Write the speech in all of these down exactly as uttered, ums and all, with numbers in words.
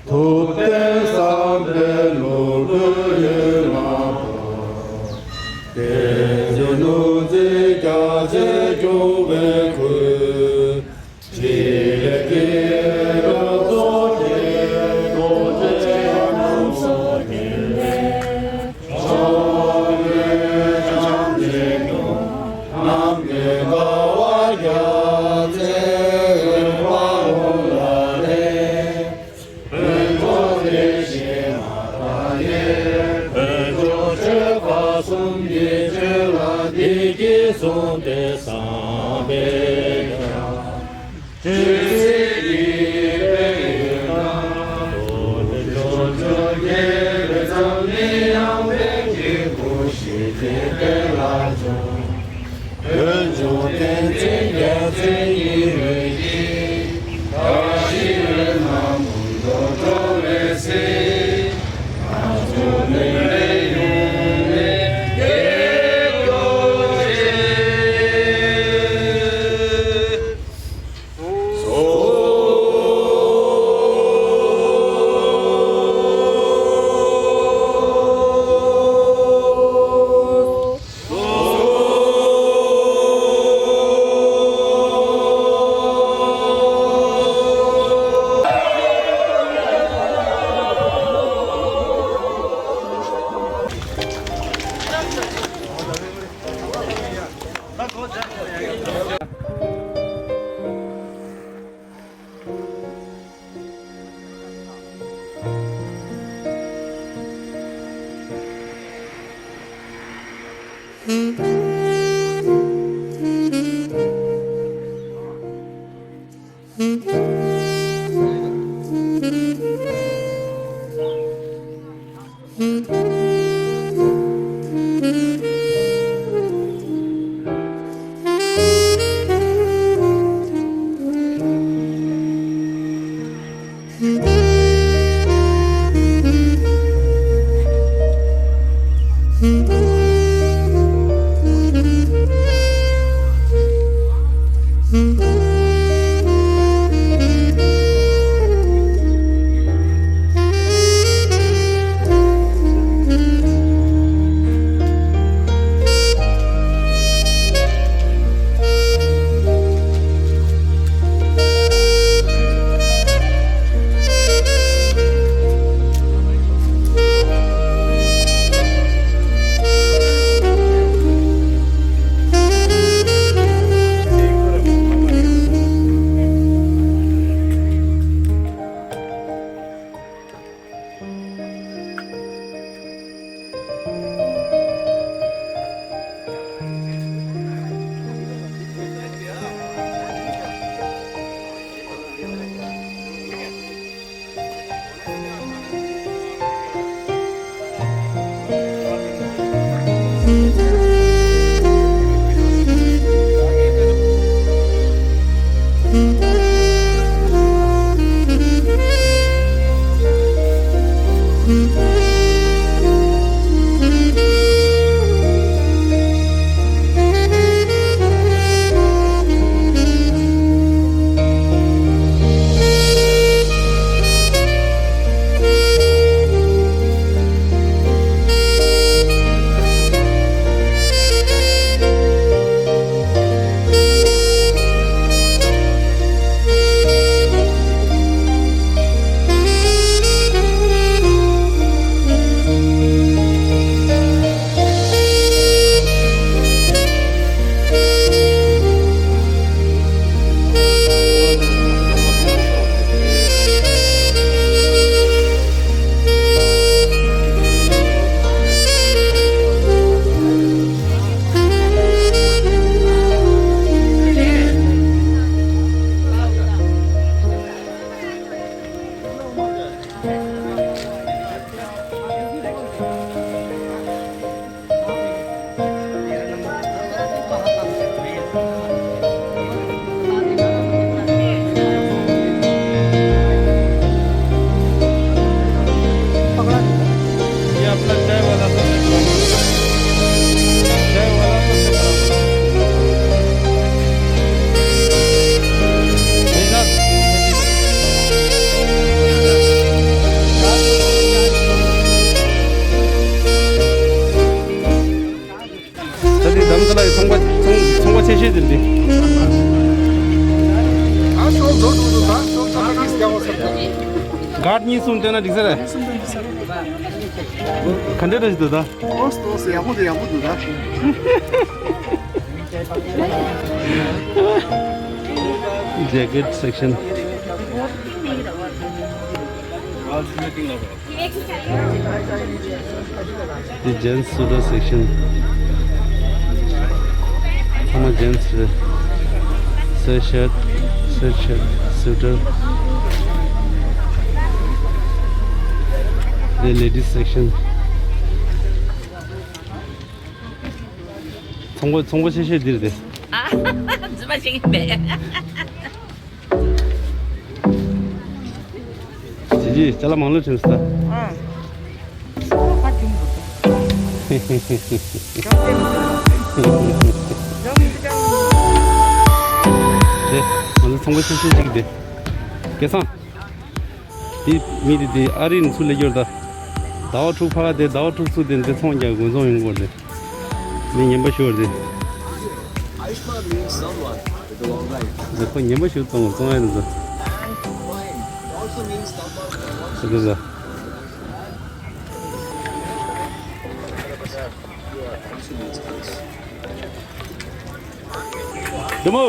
ཐུབ་བསྟན་བསམ་འཕེལ་ལོ་དགུའི་ཡོན་ལག་པ། བསྟན་འཛིན་ནོར་འཛིན་རྒྱ་ཆེ་སྐྱོང་བའི་ཁུར། ཕྲིན་ལས་ཀྱི་རོལ་མཚོ་གི་རྡོ་རྗེ་རྣམ་གསུམ་འཁྱིལ་བའི། ཕྱོགས་བཅུའི་བྱང་ཆུབ་ཀྱི་ནམ་མཁའི་ཀ་བ་རྒྱ་མཚོའི་དབུས་ལ་གནས། འོད་འཕྲོ་དེ་བཞིན་མ་དག་ཡེ། འོད་སྐྱོང་ཆོས་འཁོར་གསུམ་གྱི་ཆོས་ལ་བདེ་སྐྱིད་གསུམ་སྟེ་བསམ་པས་ཀྱང་། ཆོས་སྲིད་གཉིས་པའི་ཡུལ་ན། རྡོ་རྗེ་ཕྱོགས་བཅུར་རྒྱས་པའི་མཚམས་ནི་ཡངས་པའི་དཀྱིལ་འཁོར་ཞི་བདེའི་དཔལ་ལ་འབྱོར། འོད་འབྱུང་ཏིང་འཛིན་རྒྱལ་མཚན་ཉི་འོད་ཀྱིས། བཀྲ་ཤིས་འོད་རྣམས་ཀུན་ཏུ་སྤྲོ་བའི་ཚེ། ང་ཚོ་ལུས་ལས་ཡོངས་ནས་རྒྱལ་གྱུར་ཅིག། གཉིས་གསུམ་བཏོན་ན་འགྲིག་ས་རེད། ག་འདྲ་འདྲ་ཞིག་འདུག་ད། ཨོ་སི་ཏོ་སི་ཡག་པོ་འདུག་ཡག་པོ་འདུག་ད། Jacket section. The gents suitor section. ཚང་མ་gents རེད། sweatshirt, sweatshirt, suitor. The ladies section. ཚོང་པ་ཚོང་པ་ཆེ་ཤོས་འདིར་དེ། ཨ། རྫུན་མ་བཤད་ཀྱི་མེད། ཅི་ཅི་ཅ་ལག་མང་ལོས་བྱིན་སོང་། ཨ། སོ་ཁ་ཅུང་དེ་ང་ཚོ་ཚོང་པ་ཆུང་ཆུང་ཅིག་དེ། སྐལ་བཟང་། དེ་མི་དེ་དེ་ཨ་རི་ནས་ཚུར་སླེབས་ཡོད་ད། ཟླ་བ་དྲུག་ཕ་ག་དེ་ཟླ་བ་དྲུག་ཚུར་དེ་འདི་ཚོང་རྒྱག་དགོས་ཚོང་ཡོང་དགོས་རེད། མི་ངན་པ་ཞིག་རེད། Ayushman means someone with a long life. ཁོ་ངན་པ་ཞིག་བཙོང་བཙོང་ཡ་རེད་ད། Fine. It also means someone who wants to ཟེར་ད། འདི་མོ།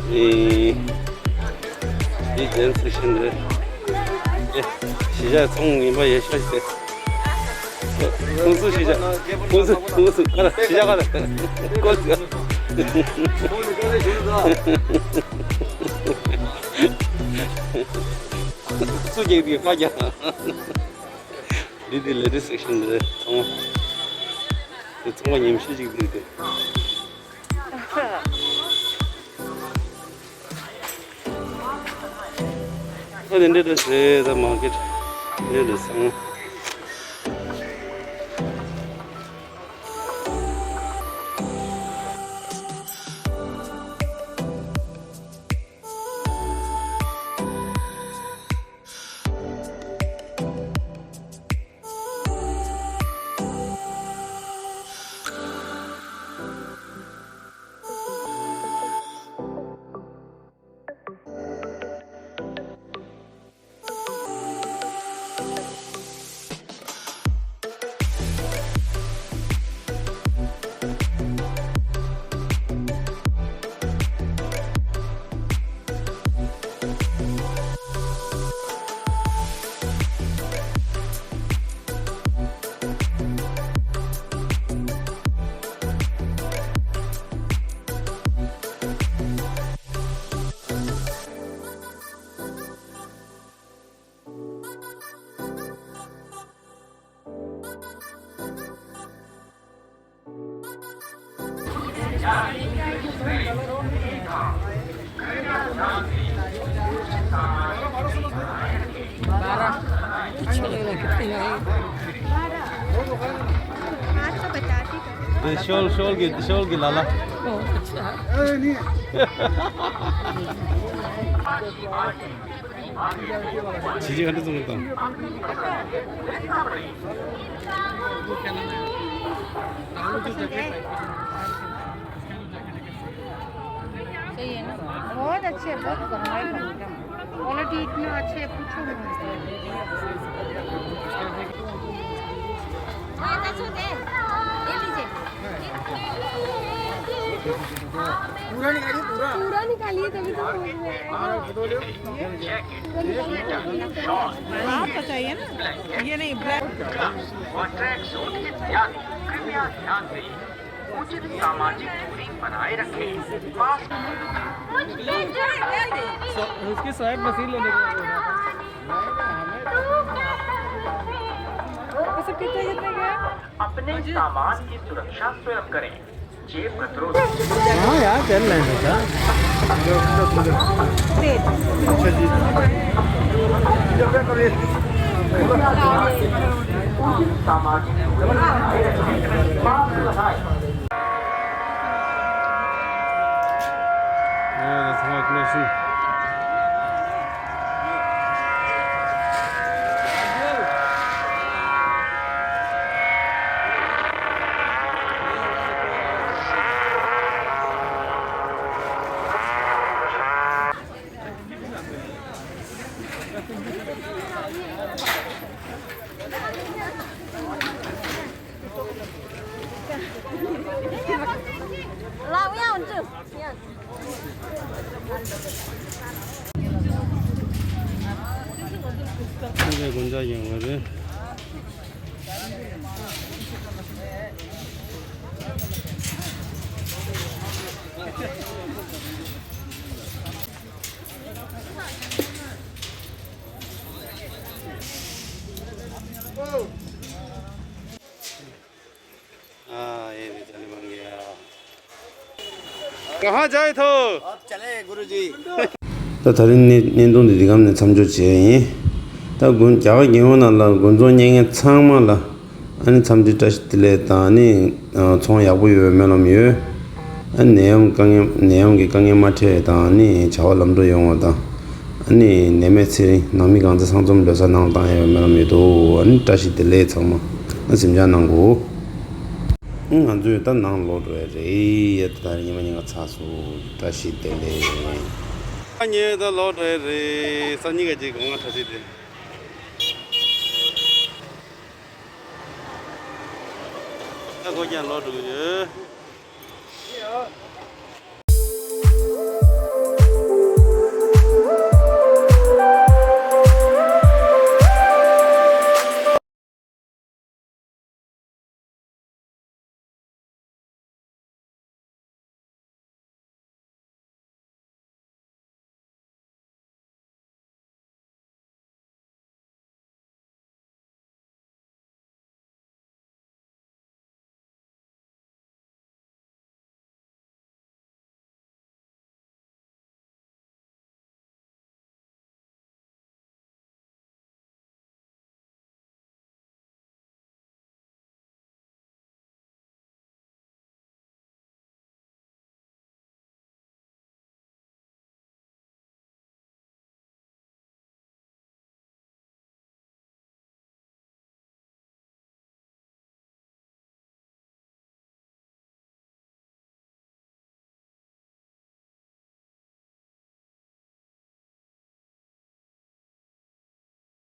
ཨེ། འདི་ཇན་སི་ཤིན་རེད། ཨེ། གཞིས་ཆགས་ཚོང་ངན་པ་ཡེ་ཤོས་ཤིག་རེད། ཁོང་ཚོ་གཞིས་ཆགས། ཁོང་ཚོ་ཁོང་ཚོ་ག་རེ་གཞིས་ཆགས་ག་རེ། ཀོ་ལི། སུ་སྐྱེས་དེ་ཁ་རྒྱག་འདི་དེ་ལེ་ཌི་སི་སེག་ཤན་རེད། ཚང་མ་དེ་ཚང་མ་ཉམས་ཞིབ་ཅིག་འདུག་དེ། ཨ་དེ་འདྲ་འདྲ་རེད་ད། མར་ཀེ་ཊི་འདྲ་འདྲ་ཚང་མ། ཤོལ་ཤོལ་གྱི་ཤོལ་གྱི་ལ་ལ། ཇི་ཇི་ག་འདྲ་བཙོང་གི་འདུག बहुत अच्छे है, बहुत बढ़िया है। क्वालिटी इतना अच्छे है, पूछो मत। पूरा निकालिए, पूरा। पूरा निकालिए, तभी तो समझ में आएगा। आप बताइए ना, ये नहीं, ब्लैक। उचित सामाजिक दूरी बनाए रखें। मास्क उसकी स्वाइप मशीन लेने के लिए। कितने, कितने का है? अपने सामान की सुरक्षा स्वयं करें। जेब कतरों। हाँ यार, चल रहे हैं बेटा। अच्छा जी। उचित सामाजिक दूरी बनाए रखें। मास्क लगाएं। ཁྱོད་ཀྱི་དགོན་ཆ་ཡོང་བ་རེད། हाँ, ये भी चले बन गया। कहाँ जाए तो? आप चले गुरुजी। ད་ད་རིང་གནས་གནས་སྟངས་འདི་འདི་གམ་ནས་མཚམས་འཇོག་བྱས་ཡིན། ད་དགོན་རྒྱ་གར་རྒྱལ་ཡོངས་ནང་ལ་དགོན་ཚོགས་གཉེར་མཁན་ཚང་མ་ལ་ཨ་ནི་འཚམས་འདྲི་བཀྲ་ཤིས་བདེ་ལེགས་དང་ཨ་ནི་ཚོང་ཡག་པོ་ཡོད་པའི་སྨོན་ལམ་ཡོད། ཨ་ནི་ནད་ཡམས་དཀའ་ངལ་ནད་ཡམས་ཀྱི་དཀའ་ངལ་མ་འཕྲད་དང་ཨ་ནི་བྱ་བ་ལམ་འགྲོ་ཡོང་བ་དང་། ཨ་ནི་ནད་མེད་ཚེ་རིང་ནང་མི་གང་ཚེ་གསང་འཛོམས་ལོ་གསར་ནང་བཏང་ཡོད་པའི་སྨོན་ལམ་ཡོད་དོ། ཨ་ནི་བཀྲ་ཤིས་བདེ་ལེགས་ཚང་མ་ཨ་གཟིམ་འཇག་གནང་དགོས། ཨ་ང་ཚོས་ད་ནང་ལོག་འགྲོ་ཡ་རེད། ད་ད་རེས་ཉི་མ་ཉིན་ག་ཚར་སོང་། བཀྲ་ཤིས་བདེ་ལེགས། ཨ་ངས་ད་ལོག་འགྲོ་ཡ་རེད། སང་ཉིན་ག་ཅིག་དགོང་དག་བཀྲ་ཤིས་བདེ་ལེགས། ད་ཁོ་ཀྱང་ལོག་འགྲོ་གི་ཡོད།